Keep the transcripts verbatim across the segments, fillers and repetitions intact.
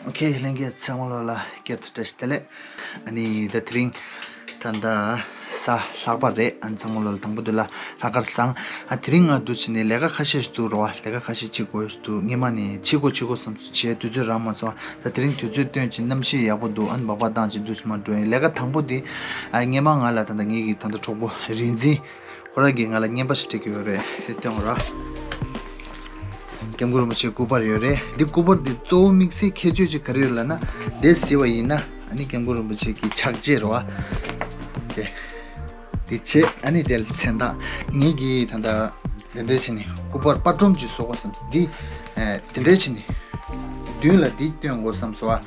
ཨོ་ཁེ། ལྷན་རྒྱས་ཚང་མ་ལོ་ལ་བསྐྱར་དུ་བཀྲ་ཤིས་བདེ་ལེགས། ཨ་ནི་ད་དེ་རིང་ད་ལྟ་གཟའ་ལྷག་པ་རེད། ཨ་ནི་ཚང་མ་ལོ་ལ་དང་པོ་དུས་ལ་ལྷག་དཀར་བཟང་། ཨ་དེ་རིང་ང་འདུག་བྱས་ནས་ལས་ཀ་ཁ་ཤས་ཤིག་འདུག་རོ། ལས་ཀ་ཁ་ཤས་བྱེད་དགོས་ཤིག་འདུག་སྔོན་མ་ནས་བྱེད་དགོས་བྱེད་དགོས་བསམ་སོང་། བྱས་དུས་ཚོད་རག་མ་སོང་། ད་དེ་རིང་དུས་ཚོད་བཏོན་བྱས་གནམ་གཤིས་ཡག་པོ་འདུག་ཨ་ནི་སྦག་སྦག་བཏང་བྱས་འདུག་བྱས་མར་འགྲོ་ཡིན། ལས་ཀ་དང་པོ་དེ་ཨ་སྔོན་མ་ང་ལ་ད་ལྟ་ངེད་ཀྱི་ད་ལྟ་གྲོགས་པོ་རིག་འཛིན། ཁོ་རང་གིས་ང་ལ་རྔན་པ་ཞིག་སྤྲད་ཀྱི་ཡོད་རེད། དེ་སྟོན་ར། སྐྱབས་མགོན་རིན་པོ་ཆེའི་སྐུ་པར་ཡོད་རེད། འདི་སྐུ་པར་འདི་གཙོ་བོ་དམིགས་བསལ་ཁྱད་ཆོས་ཅིག་ག་རེ་ཡོད་ལབ་ན། འདི་གཟིགས་པ་ཡིན་ན་ཨ་ནི་སྐྱབས་མགོན་རིན་པོ་ཆེ་གི་ཕྱག་རྗེས་རེད་བ། དེ་དེ་བྱས་ཨ་ནི་དེ་ལ་མཚན་རྟགས། ངེད་ཀྱིས་ད་ལྟ་འདི་འདྲ་བྱས་ནས་སྐུ་པར་པར་སྒྲོམ་ཅིག་བཟོ་དགོས་བསམ། འདི་ཨ་དེ་འདྲ་བྱས་ནས་མདུན་ལ་འདི་སྟོན་དགོས་བསམ་སོང་བ།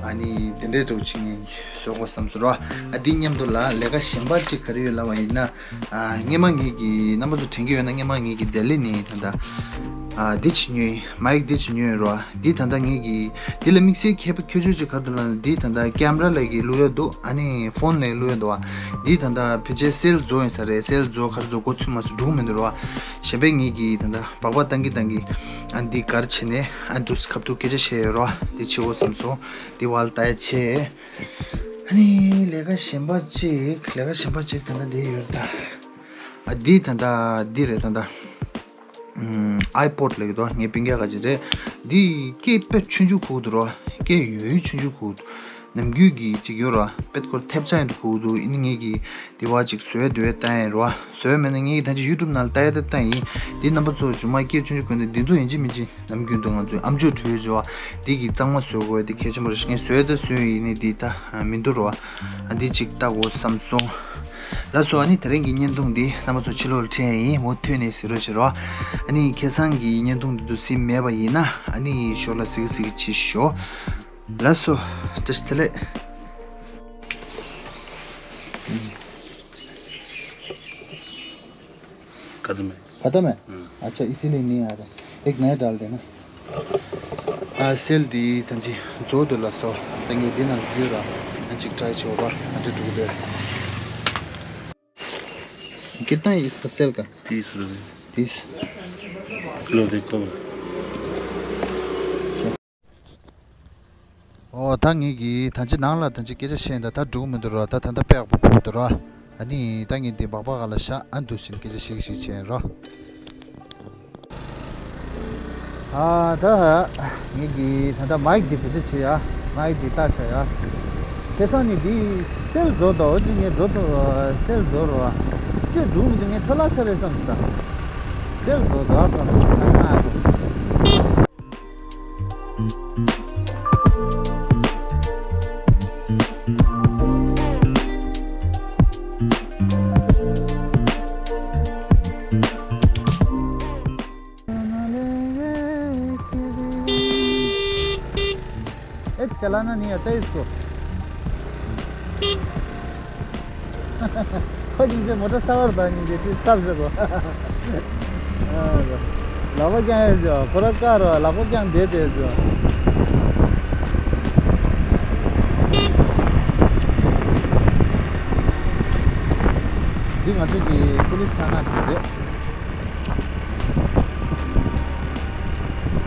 ཨ་ནི་དེ་འདྲའི་འདྲ་བོ་ཅིག་ངས་བཟོ་དགོས་བསམ་སོང་ར། ཨ་འདི་མཉམ་དུ་ལ་ལས་ཀ་གཞན་པ་ཅིག་ག་རེ་ཡོད་ལབ་པ་ཡིན་ན། ཨ་སྔོན་མ་ངེད་ཀྱིས་རྣམ་པ་ཚོ་དྲན་གྱི་ཡོད་ན། སྔོན་མ་ངེད་ཀྱིས་ལྡི་ལི་ནས་ད་ལྟ་ཨ་འདི་ཅིག་ཉོས་ཡིན། མའིག་འདི་ཅིག་ཉོས་ཡིན་ར། འདི་ད་ལྟ་ངེད་ཀྱིས་འདི་ལ་དམིགས་བསལ་ཁྱད་པར་ཁྱད་ཆོས་ཅིག་ག་རེ་འདུག་ལབ་ན། འདི་ད་ལྟ་ཀེམ་ར་ལ་གི་བླུག་ཡ་འདུག་ཨ་ནི་ཕོན་ལ་བླུག་ཡ་འདུག་བ། འདི་ད་ལྟ་ཕལ་ཆེར་སེལ་རྫོགས་ཡིན་ས་རེད། སེལ་རྫོགས་ག་རེ་རྫོགས་གོ་ཚུད་མ་སོང་། འགྲོ་གི་མི་འདུག་ར། གཞན་པའི་ངེད་ཀྱིས་ད་ལྟ་སྦག་སྦག་བཏང་གི་བཏང་གི་ཨ་འདི་གར་བྱས་ནས་ཨ་འདུག་སེ་ཁ་ཐུག་སྐད་ཆ་བཤད་ཡོད་ར། འདི་བྱེད་དགོས་བསམ་སོང་། འདི་བ་ལ་ལྟ་ཡ་བྱས། ཨ་ནི་ལས་ཀ་གཞན་པ་གཅིག་ལས་ཀ་གཞན་པ་གཅིག་ད་ལྟ་འདི་ཡོད་ད། ཨ་འདི་ད་ལྟ་འདི་རེད་ད་ལྟ། ཨམ་ཨའི་པོཌ་ལབ་ཀྱི་འདུག་ངའི་སྤུན་ཀྱག་ག་ཅིག་རེད། འདི་སྐད་དཔེ་ཆུང་ཆུང་གོ་གི་འདུག་ར། སྐད་ཡོད་ཡོད་ཆུང་ཆུང་གོ་གི་འདུག་ནམ་རྒྱུན་གྱི་ཅིག་ཡོད་ར། དཔེ་ཁོ་ཐེབས་ཆག་ཡིན་འདུག་གོ་གི་འདུག་ཨ་ནི་ངེད་ཀྱིས་འདི་བ་ཅིག་བཟོས་འདོད་བལྟ་ཡིན་ར། བཟོས་མེད་ན་ངེད་ཀྱིས་ད་ཅིག་ཡུ་ཊུབ་ནང་ལ་ལྟ་ཡ་ད་ལྟ་ཡིན། འདི་རྣམ་པ་ཚོ་གཞུག་མ་སྐད་ཆུང་ཆུང་གོ་ནས་འདི་ཚོ་ཡིན་གཅིག་མིན་གཅིག་ནམ་རྒྱུན་དུ་ང་ཚོའི་ཨམ་ཅོག་འབྲི་བྱས་བ་འདི་གི་གཙང་མ་བཟོ་དགོས་འདི་གལ་ཆེན་པོ་རེད། ངས་བཟོས་ད་བཟོས་ཡིན་ནི་འདི་ད་མི་འདུག་རོ། ཨ་འདི་གཅིག་ལྟ་དགོས་བསམ་སོང་། ལགས་སོ། ཨ་ནི་དེ་རིང་གི་བརྙན་ཐུང་འདི་རྣམ་པ་ཚོ་ཕྱི་ལོགས་ལ་འཕྲད་ཡིན། མུ་མཐུད་ནས་གཟིགས་རོགས་བྱེད་རོགས། ཨ་ནི་ཁ་སང་གི་བརྙན་ཐུང་འདི་ཚོ་གཟིགས་མེད་པ་ཡིན་ན་ཨ་ནི་ཞོར་ལ་གཟིགས་གཟིགས་བྱེད་ཤོག་ལགས་སོ། བཀྲ་ཤིས་བདེ་ལེགས། खत्म है। खत्म है? हम्म। अच्छा, इसीलिए नहीं आ रहा। एक नया डाल देना। ཨ་སེལ་འདི་ཐམས་ཅད་རྫོགས་འདུག་ལགས་སོ། ད་ངས་འདི་ནང་བརྒྱུད་ར་ཨ་ཅིག་ཊ་རའི་བྱེད་འོ་ར། ཨ་འདྲ་འགྲོ་གི་འདུག कितना है इसका सेल का? तीस रुपये। तीस। लो देखो। ཨོ་ད་ངེད་ཀྱིས་ད་ཅི་ནང་ལ་ད་ཅི་སྐད་ཆ་བཤད་ད་ད་འགྲོ་གི་མི་འདུག་ར། ད་ད་ད་དཔེ་ཡག་པོ་གོ་གི་འདུག་ར། ཨ་ནི་ད་ངས་འདི་སྦག་སྦག་ག་ལ་བཞག་ཨ་འདུག་བཞིན་སྐད་ཆ་ཤིག་ཤིག་བྱས་རོ། ཨ་ད་ངེད་ཀྱིས་ད་ད་མའིག་འདི་བེད་སྤྱོད་བྱེད་ཡ། མའིག་འདི་ལྟ་བྱ་ཡ། ཁ་སང་ནི་འདི་སེལ་རྫོགས་འདུག་འོ་ཅི་ངས་འགྲོ་ཐུབ་སེལ་རྫོགས་རོ། ཅི་འགྲོ་གི་མི་འདུག་ངས་འཕྲོ་བརླག་ཆགས་རེད་བསམ་སི་ད། སེལ་རྫོགས་འདུག་ཨ་ཁ་ཁ་ཁ། ए, चलाना नहीं आता इसको। ཁོ་སྙིང་རྗེ། མོ་ཊ་གསར་པ་དང་སྙིང་རྗེ་དེ་ཚབ་བཞག་གོ། ལག་པ་བརྐྱངས་ཡོད་ཅོ། ཁོ་ར་ཀ་རོ་ལག་པ་བརྐྱངས་བསྡད་དེ་ཅོ། འདི་ང་ཚོ་གི་པུ་ལིས་ཐ་ན་དེ་རེད།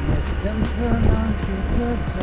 ངའི་སེམས་ཁྲལ་ནང་གི་སྐད་ཆ།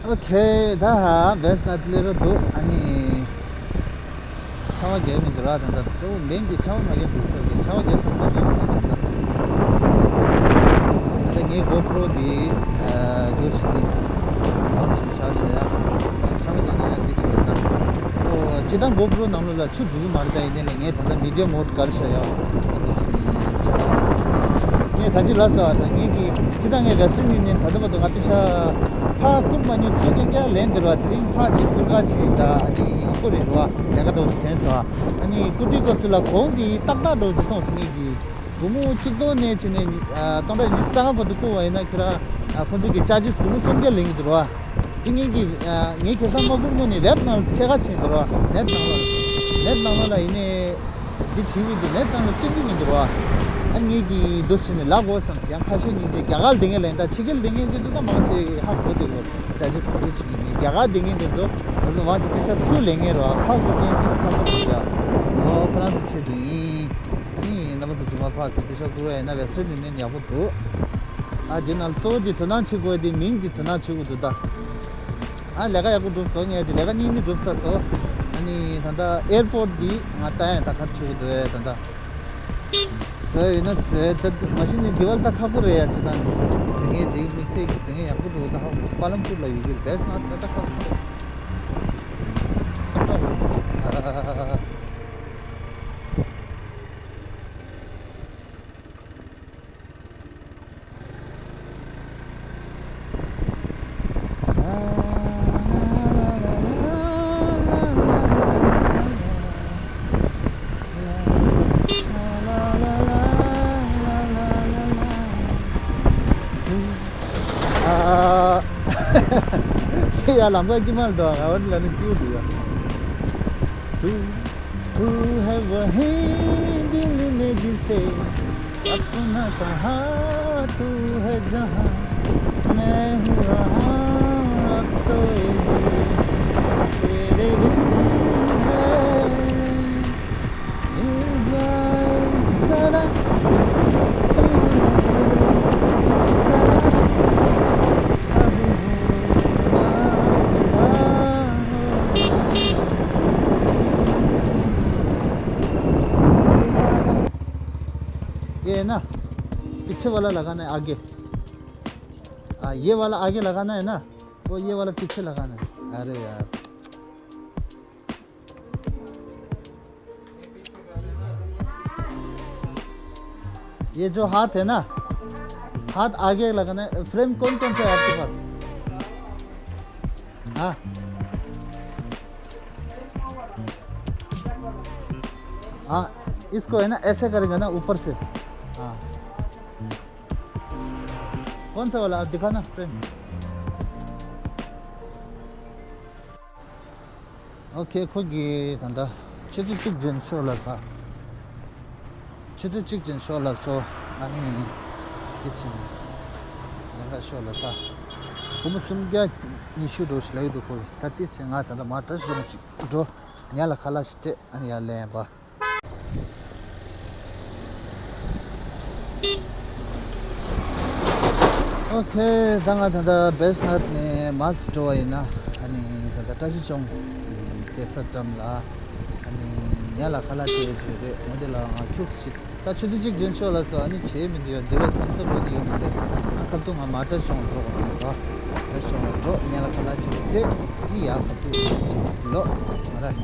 ཨོ་ཁེ། ད་ཧ་བེས་ན་ལེ་རོ་འདུག་ཨ་ནི་ཆར་པ་རྒྱག་མི་འདུག་ར། ད་ད་གཙོ་བོ་མིང་གི་ཆར་པ་མ་རྒྱག་འདུག་ཟེར་གི། ཆར་པ་རྒྱག་སོང་ད་རྒྱག་མི་འདུག་ད་ད་ངའི་གོ་པྲོ་འདི་ཨ་འདུག་ཞིག་འདི་ཨོན་ཞིག་བཞག་བཞག་ཡ། ཆར་པ་རྒྱག་ན་ཡང་འདི་ཆགས་ཡོད་ད། ཨོ་ སྤྱིར་བཏང་གོ་པྲོ་ནང་ལོགས་ལ་ཆུ་འགྲོ་གི་མ་རེད། ད་ཡིན་ནའི་ལས་ངས་ད་ལྟ་མི་ཌི་ཡམ་མོ་ཌི་ག་རེ་བྱ་ཡ། ངས་ད་ཅི་ལབ་སོང་ཨ། ད་ངས་ཀྱི་སྤྱིར་བཏང་ངས་ཝེ་སི་ཊརན་ཡུ་ནི་ཡན་ད་ལྟ་བར་དུ་ང་པེ་ཤ་ཕར་བསྐུར་མ་མྱོང་། ཚུར་གན་རྒྱ་ལེན་དེ་རེད་བ། དེ་རིང་ཕར་ཅིག་བསྐུར་ག་ཅིག་ད་ཨ་ནི་ཡག་པོ་རེད་རེད་བ། ལས་ཀ་འགྲོ་ཞིག་ཐོན་སོང་ཨ། ཨ་ནི་བསྐུར་དུས་སྐབས་སུ་ལ་གོང་གི་ཏག་ཏག་འགྲོ་ཅིག་མཐོང་སོང་། ངས་ཀྱི་སྒོར་མོ་གཅིག་སྟོང་ནས་བྱས་ནས་ཨ་སྟོང་ཕྲག་ཉི་ཤུ་རྩ་ལྔ་བར་དུ་བསྐུར་བ་ཡིན་ན་ཁྱོད་རང་ཨ་ཁོང་ཚོ་གི་ཅར་ཇི་སི་སྒོར་མོ་སུམ་བརྒྱ་ལེན་གྱི་འདུག་རེད་བ། དེ་ངས་ཀྱི་ཨ་ངས་ཁ་སང་མ་བསྐུར་སྔོན་ནས་ཝེབ་ནང་ལ་འཚོལ་ག་ཕྱིན་འདུག་རེད་བ། ནེཊ་ནང་ལ་ནེཊ་ནང་ལ་ཡིན་ནའི། འདི་བྱེད་ཀྱི་འདུག་ནས་ཙང་ལ་སྟོན་གྱི་མི་འདུག་ར། ཨ་ངེད་ཀྱིས་འདུག་བྱས་ནས་ལབ་དགོས་བསམ་ཟེར། ཡང་ཁ་ཤས་སྙིང་རྗེ། རྒྱ་གར་སྡོད་མཁན་ལ་ཡིན་ད། ཕྱི་རྒྱལ་སྡོད་མཁན་ཚོས་འདི་ད་མང་ཆེ་ཧ་གོ་བསྡད་ཡོད། ཅར་ཇི་སི་ག་ཚོད་བྱེད་ཀྱི་མིན། རྒྱ་གར་སྡོད་མཁན་དེ་ཚོ་ང་ཚོ་མང་ཆེ་པེ་ཤ་ཚུར་ལེན་མཁན་རེད་བ། ཕར་བསྐུར་མཁན་ཏིས་ཁག་པོ་འདུག་ཡ། ཨོ་ཁོ་རང་ཚོ་ཆེད་དུ་ཡིན། ཨ་ནི་རྣམ་པ་ཚོ་ཚང་མ་ཕར་ཚུར་པེ་ཤ་བསྐུར་བ་ཡིན་ན་ཝེ་སི་ཊརན་ཡུ་ནི་ཡན་ཡག་པོ་འདུག་ཨ་དེ་ནང་གཙོ་བོ་དེ་དོ་སྣང་བྱེད་དགོས་དེ་མིང་དེ་དོ་སྣང་བྱེད་དགོས་འདུག་ད། ཨ་ལས་ཀ་ཡག་པོ་འགྲུབ་སོང་། ངས་ཀྱི་ལས་ཀ་གཉིས་གཉིས་འགྲུབ་ཚར་སོང་། ཨ་ནི་ད་ལྟ་ཨེར་པོར་ཊི་འདི་ང་ལྟ་ཡ་ད་ག་རེ་བྱེད་དགོས་འདུག་ཨེ་ད་ལྟ། བཟོས་ཡོད་ན་བཟོས་ད་མ་གཞི་ནས་འདི་བལ་ད་ཁག་པོ་རེད་ཡ། ཅི་ད་ནི་ཟིང་ངེ་འདི་དམིགས་བསལ་གྱི་ཟིང་ངེ་ཡག་པོ་འགྲོ་ད་ཧ་གོ། པ་ལམ་པུར་ལ་ཡོད་ཀྱི་རེད། བེས་ནང་ད་ད་ཁག་པོ་རེད། ཁག་པོ་རེད། དེ་ཡ་ལམ་ཁ་དཀྱིལ་མ་ལ་འདུག་ང་བར་ལ་ནི་སྐྱིད་པོ་འདུག་ཡ། तू तू है वही दिल ने जिसे अपना कहा, तू है जहां मैं हूँ वहां। अब तो ये दिल तेरे बिन है, मिल जाए इस तरह, इस तरह। ये है ना, पीछे वाला लगाना है, आगे। हाँ, ये वाला आगे लगाना है ना, वो ये वाला पीछे लगाना है। अरे यार। ये जो हाथ है ना, हाथ आगे लगाना है। फ्रेम कौन कौन सा है आपके पास? हाँ। हाँ, इसको है ना, ऐसे करेगा ना ऊपर से। हाँ। कौन सा वाला? आप दिखाना फ्रेम। ཨོ་ཁེ། ཁོ་གིས་ད་ལྟ་ཆུ་ཚོད་གཅིག་རྗེས་ཤོག་ལ་ས། ཆུ་ཚོད་གཅིག་རྗེས་ཤོག་ལ་སོ། ཨ་ནི་ཏིས་ཆེ་ནས་ལས་ཀ་ཤོག་ལ་ས། སྒོར་མོ་སུམ་བརྒྱ་ཉི་ཤུ་འགྲོ་ཞིག་ལ་ཡོད་འདུག་ཁོ་གིས། ད་ཏིས་ཆེ་ང་ད་ལྟ་མར་གྲྭ་ཤོང་ཞིག་འགྲོ། ཉལ་ལ་ཁ་ལག་ཞིག་སྤྲད། ཨ་ནི་ཡར་ལེན་པ། ཨོ་ཁེ། ད་ང་ད་ལྟ་བེས་ནཊ་ནས་མར་འགྲོ་བ་ཡིན་ན། ཨ་ནི་ད་ལྟ་བཀྲ་ཤིས་ལྗོངས་གདན་ས་འགྲམ་ལ་ཨ་ནི་ཉལ་ལ་ཁ་ལག་སྤྲད་ཡོད་རེད། འོ་དེ་ལ་ང་ཁྱུག་ཞིག་ད་ཆུ་ཚོད་གཅིག་རྗེས་ཤོག་ལ་སོ། ཨ་ནི་བྱེད་མི་འདུག་ཡ། འདི་བས་གཏམ་ས་ལོ་དེ་ཡོད་མ་རེད། ང་སྐབས་ཐོག་ང་མར་བཀྲ་ཤིས་ལྗོངས་འགྲོ་དགོས་བསམ་སོང་། བཀྲ་ཤིས་ལྗོངས་ལ་འགྲོ། ཉལ་ལ་ཁ་ལག་ཅིག་སྤྲད། ཨ་ནི་ཡར་ཁ་ཐུག་ཅིག་ལོ་ང་ར།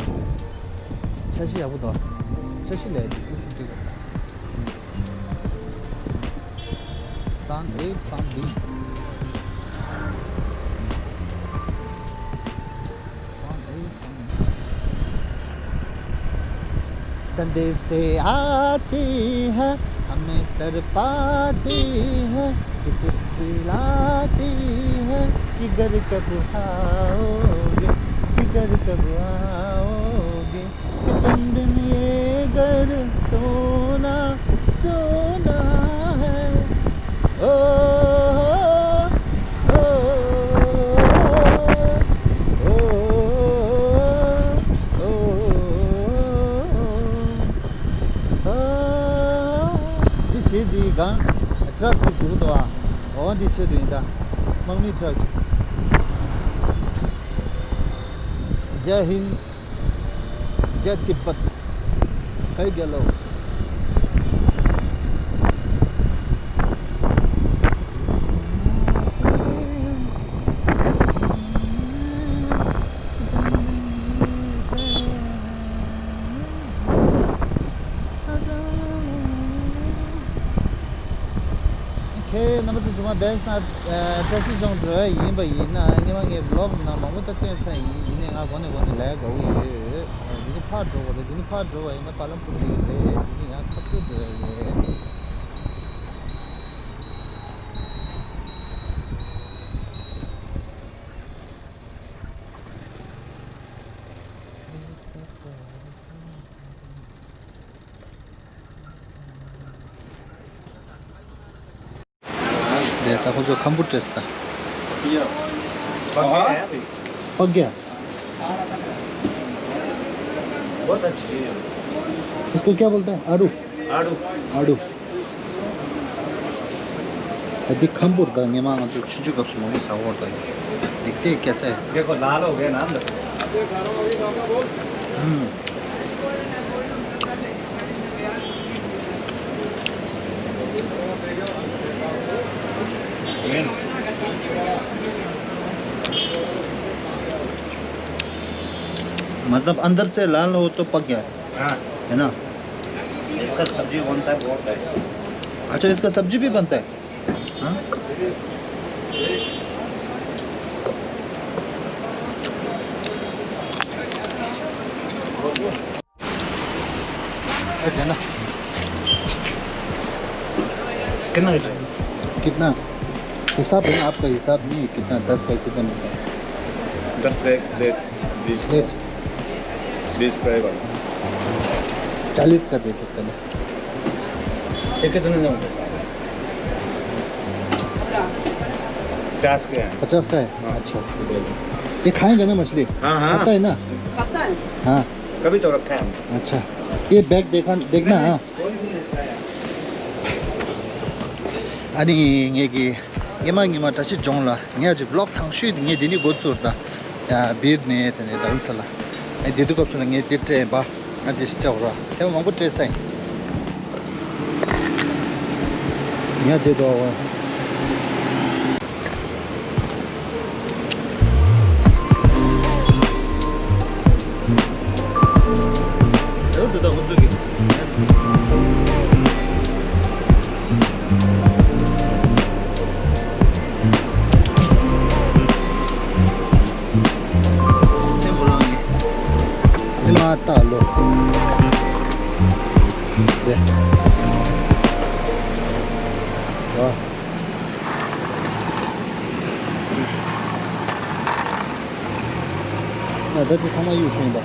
འཆར་གཞི་ཡག་པོ་འདུག་འཆར་གཞི་ལས་དེ་སུ་སུ་འགྲིག་གོ། Psalm eight, Psalm B. Psalm eight, Psalm B. संदेशे आती है, हमें तड़पाती है, कि चिट्ठी लाती है, कि घर कब आओगे, कि घर कब आओगे। कि तुम बिन ये घर सोना सोना है। ओ, ओ, ओ, འདི་བྱེད་འདི་གང་ཊྲག་ཅིག་འདུག་འདུག་ཨ། འོ་འདི་ཆེད་དུ་ཡིན་ད། དམག་མི་ཊྲག་ཅིག Jai Hind, Jai Tibet. Hey, hello. མུ་མཐུད་ཞུ་མ་བེས་ན་བཀྲ་ཤིས་ལྗོངས་འགྲོ་ཡ་ཡིན་པ་ཡིན་ན། སྔས་མ་ངས་བི་ལོག་ནང་མང་པོ་ད་སྟོན་ཚར་ཡིན། ཡིན་ནའི་ང་གོང་ནས་གོང་ནས་ལས་དགའ་བོ་ཡོད། འདི་ནི་ཕར་འགྲོ་བ་རེད། འདི་ནི་ཕར་འགྲོ་བ་ཡིན་ན་པ་ལམ་པུར་འགྲོ་ཡ་རེད། འདི་ནི་ཡང་ཁ་ཐུག་འགྲོ་ཡ་རེད། ये तो कुछ खम्बुट जैसा। पक गया है अभी। पक गया। बहुत अच्छी है। इसको क्या बोलते हैं? आड़ू। आड़ू। आड़ू। अभी खम्बुट था, ཉི་མ་ང་ཚོ་ཆུང་ཆུང་སྐབས་སུ་མང་པོ་ཟ་འོར་ད། देखते हैं कैसा है। देखो, लाल हो गया ना अंदर। हम्म। मतलब अंदर से लाल हो तो पक गया। हाँ। है ना? इसका सब्जी बनता है, बहुत है। अच्छा, इसका सब्जी भी बनता है? हाँ? अरे देना। कितना है? कितना? हिसाब है ना, आपका हिसाब नहीं है, कितना, दस का कितना मिलता है? दस का एक प्लेट बीस। प्लेट? बीस का एक। चालीस का दे दो पहले। ये कितने में होगा? पचास के हैं। पचास का है? हाँ। अच्छा। ये खाएंगे ना मछली? हाँ, हाँ। पता है ना? पता है। हाँ। कभी तो रखा है हमने। अच्छा। ये बैग देखा, देखना, हाँ। ཨ་ནི་ངེད་ཀྱི་ཉི་མ་ཉི་མ་བཀྲ་ཤིས་ལྗོངས་ལ་ངས་ཅིག་བི་ལོག་ཐང་ཤོས་དེ་ངས་འདི་ནས་འགོ་བཙུགས་ད། ཡ་བིར་ནས་དེ་ནས་རྡ་རམ་ས་ལ། ཨ་འདི་དུས་སྐབས་སུ་ལ་ངས་འདི་སྤྲད་པ། ཨ་འདི་སྤྲད་ར་དེ་མང་པོ་སྤྲད་ས་ཡིན། ངས་འདི་དོ། ཨེ་མ་ཏཱ་ལོ། དེ། ཨ། ད་ལྟ་དེ་ཚང་མ་གཡུག་བྱུང་ད།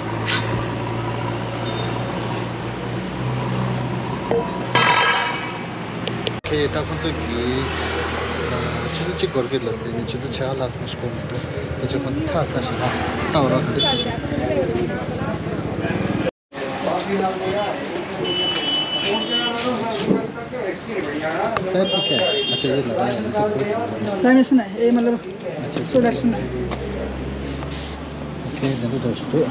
ཁེ་ད་ཁོང་ཚོ་གིས་ཆུ་ཚོད་གཅིག་འགོར་གི་ལ་ཟེར་ནས་ཆུ་ཚོད་ཕྱེད་ཀ་ལྷག་ཙམ་ཞིག་འགོར་མི་འདུག་ཁོ་ཚོས་ཁོང་ཚོ་ཚར་ཚར་ཞིག་ལ་ལྟ་བ་རོགས་གི་འདུག सर ठीक है। अच्छा, ये लगा है, इसे कोई चिंता नहीं। टाइम ऐसा ना, ये मतलब अच्छा, अच्छा। प्रोडक्शन है। ओके, देखो दोस्तों।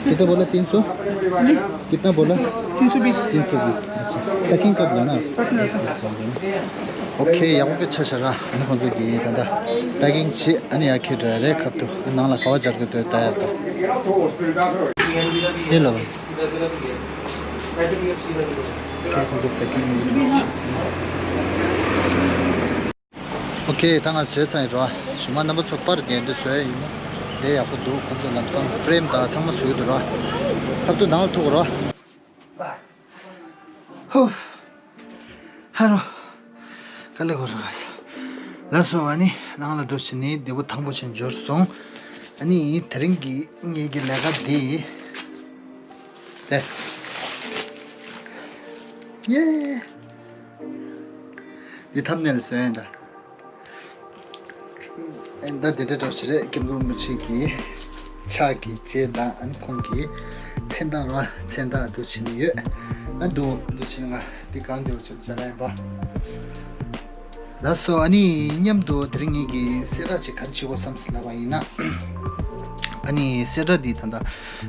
कितना बोला? तीन सौ? जी। कितना बोला? तीन सौ बीस। तीन सौ बीस। अच्छा, पैकिंग कर दो ना। कर दो। ओके, ཡག་པོ་ཆགས་ཤག་ར། ཨ་ནི་ཁོང་ཚོ་གིས་ད་ལྟ་པེ་ཀིང་བྱེད། ཨ་ནི་ཡར་འཁྱེར་འགྲོ་ཡ་རེད། ཁབ་ཏུ་ནང་ལ་ག་པར་སྦྱར་གི་འདུག་ལྟ་ཡ་ད། དེ་ལ་བ། ཁོང་ཚོ་པེ་ཀིང་། ཨོ་ཁེ། ད་ང་བཟོས་ཚར་ཡིན་ར། གཞུག་མ་རྣམ་པ་ཚོ་པར་རྒྱན་འདི་བཟོས་ཡ་ཡིན་ནོ། དེ་ཡག་པོ་འདུག་ཁོང་ཚོ་ལམ་སང་ཧྥེ་རེམ་དང་ཚང་མ་བཟོས་འདུག་ར། ཁབ་ཏུ་ནང་ལ་ཐུག་ར། ཧུ། ཧ་རོ། དཀའ་ལས་ཁག་པོ་རེད། ལགས་སོ། ཨ་ནི་ནང་ལ་འགྲོ་བྱས་ནས་བདེ་པོ་ཐང་པོ་བྱས་འབྱོར་སོང་། ཨ་ནི་དེ་རིང་གི་ངེད་ཀྱི་ལས་ཀ་འདི། དེ། ཡེ། འདི་ཐམ་ནེལ་བཟོས་ཡིན་ད། ཨེ་ད་དེ་འདྲ་འདྲ་ཞིག་རེད། སྐྱབས་མགོན་རིན་པོ་ཆེ་གི་ཕྱག་གི་རྗེས་དང་། ཨ་ནི་ཁོང་གི་མཚན་རྟགས་ར། མཚན་རྟགས་འདུག་བྱས་ནས་ཡོད། ཨ་འདུག་འདུག་བྱས་ནས་ང་འདི་གང་འདུག་ཅིག་བྱ་ལ་ཡིན་པ། ལགས་སོ། ཨ་ནི་མཉམ་དུ་དེ་རིང་ངེད་ཀྱི་གསལ་བསྒྲགས་ཅིག་ག་རེ་བྱེད་དགོས་བསམ་ཟེར་ལབ་པ་ཡིན་ན། ཨ་ནི་གསལ་བསྒྲགས་འདི་ད་ལྟ་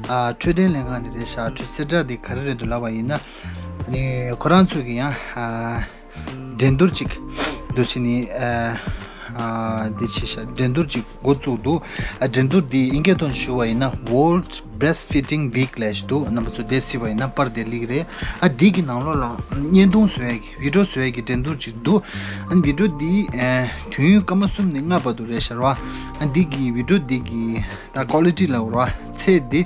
ཨ་འཕྲོད་བསྟེན་ལྷན་ཁང་ནས་རེད་ཤག་འཕྲོད། གསལ་བསྒྲགས་འདི་ག་རེ་རེད་འདུག་ལབ་པ་ཡིན་ན། ཨ་ནི་ཁོ་རང་ཚོ་གི་ཡང་ཨ། འགྲན་བསྡུར་ཅིག་འདུག་བྱས་ནས། ཨ། ཨ་འདི་ཆེ་ཤ་འགྲན་བསྡུར་ཅིག་འགོ་བཙུགས་འདུག་ཨ་འགྲན་བསྡུར་འདི་ཨིན་སྐད་ཐོག་ཞུ་བ་ཡིན་ན་World Breastfeeding Week ལབ་ཞིག་འདུག་རྣམ་པ་ཚོ་དེ་སྲིད་པ་ཡིན་ན་པར་དེ་ལིག་རེད། ཨ་འདི་གི་ནང་ལོགས་ལ་བརྙན་ཐུང་བཟོ་ཡ་གི་བི་ཌིའོ་བཟོ་ཡ་གི་འགྲན་བསྡུར་ཅིག་འདུག་ཨ་བི་ཌིའོ་འདི་ཨ་དུས་ཡུན་སྐར་མ་གསུམ་ནས་ལྔ་བར་དུ་རེད་ཤག་ར། ཨ་འདི་གི་བི་ཌིའོ་འདི་གི་ད་ཀོ་ལི་ཊི་ལབ་ར་ཚད་འདི་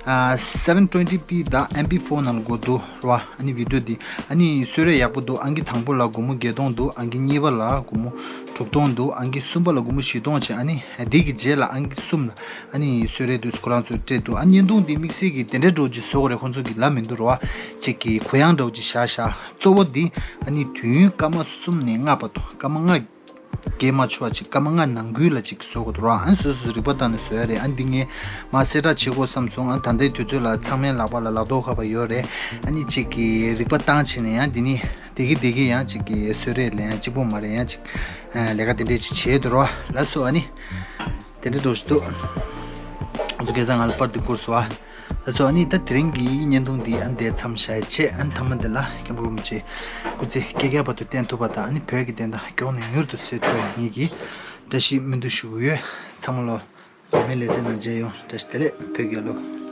ཨ་seven twenty p དང་M P four ནང་ལ་འགོ་འདུག་ར། ཨ་ནི་བི་ཌིའོ་འདི་ཨ་ནི་གསོལ་རས་ཡག་པོ་འདུག་ཨང་ཀི་དང་པོ་ལ་སྒོར་མོ་བརྒྱད་སྟོང་འདུག་ཨང་ཀི་གཉིས་པ་ལ་སྒོར་མོ་དྲུག་སྟོང་འདུག་ཨང་ཀི་གསུམ་པ་ལ་སྒོར་མོ་བཞི་སྟོང་བྱས། ཨ་ནི་འདི་གི་རྗེས་ལ་ཨང་ཀི་གསུམ་ལ་ཨ་ནི་གསོལ་རས་འདུག་ཁོ་རང་ཚོས་སྤྲད་འདུག་ཨ་བརྙན་ཐུང་འདི་དམིགས་བསལ་གྱི་དེ་འདྲའི་འདྲ་བོ་ཅིག་བཟོ་དགོས་རེད། ཁོང་ཚོ་གི་ལབ་མི་འདུག་ར་བ། ཅིག་གི་གུ་ཡངས་འདྲ་བོ་ཅིག་བཞག་ཤག་གཙོ་བོ་འདི་ཨ་ནི་དུས་ཡུན་སྐར་མ་གསུམ་ནས་ལྔ་བར་དུ་སྐར་མ་ལྔ་བརྒལ་མ་ཆོག་པ་ཅིག་སྐར་མ་ལྔ་ནང་ཁུལ་ལ་ཅིག་བཟོ་དགོས་འདུག་ར། ཨ་ནི་སོ་སོ་སོ་རིག་པ་བཏང་ནས་བཟོ་ཡ་རེད། ཨ་ནི་འདི་ངས་མ་གསལ་བསྒྲགས་བྱེད་དགོས་བསམ་སོང་། ཨ་ད་ལྟའི་དུས་ཚོད་ལ་ཚང་མའི་ལག་པ་ལ་ལག་ཐོགས་ཁ་པར་ཡོད་རེད། ཨ་ནི་ཅིག་གི་རིག་པ་བཏང་བྱས་ནས་ཡང་འདི་ནི་དེ་གི་དེ་གི་ཡང་ཅིག་གི་གསོལ་རས་ལེན་ཡང་གཅིག་པོ་མ་རེད། ཡང་ཅིག་ལས་ཀ་དེ་འདྲས་ཅིག་བྱེད་འདུག་ར། ལགས་སོ། ཨ་ནི་དེ་འདྲས་འགྲོ་ཞིག་འདུག་ང་ཚོ་སྐལ་བཟང་ང་ལ་པར་དེ་བསྐུར་སོང་ཨ། ལགས་སོ། ཨ་ནི་ད་དེ་རིང་གི་བརྙན་ཐུང་འདི་ཨ་འདས་མཚམས་བཞག་ཡ་བྱས། ཨ་ནི་མཐའ་མ་འདི་ལ་མཁན་པོ་རིན་པོ་ཆེ་སྐུ་ཚེ་བསྐལ་བརྒྱའི་བར་དུ་བརྟན་ཐུབ་པ་དང་། ཨ་ནི་བོད་ཀྱི་བདེན་མཐའ་མགྱོགས་ནས་མྱུར་དུ་གསལ་ཐུབ་པའི་ངེད་ཀྱིས་བཀྲ་ཤིས་སྨོན་འདུན་ཞུ་གི་ཡོད། ཚང་མ་ལོ་རྗེས་མའི་ལེ་ཚན་ནང་མཇལ་ཡོང་། བཀྲ་ཤིས་བདེ་ལེགས། བོད་རྒྱལ་ལོ།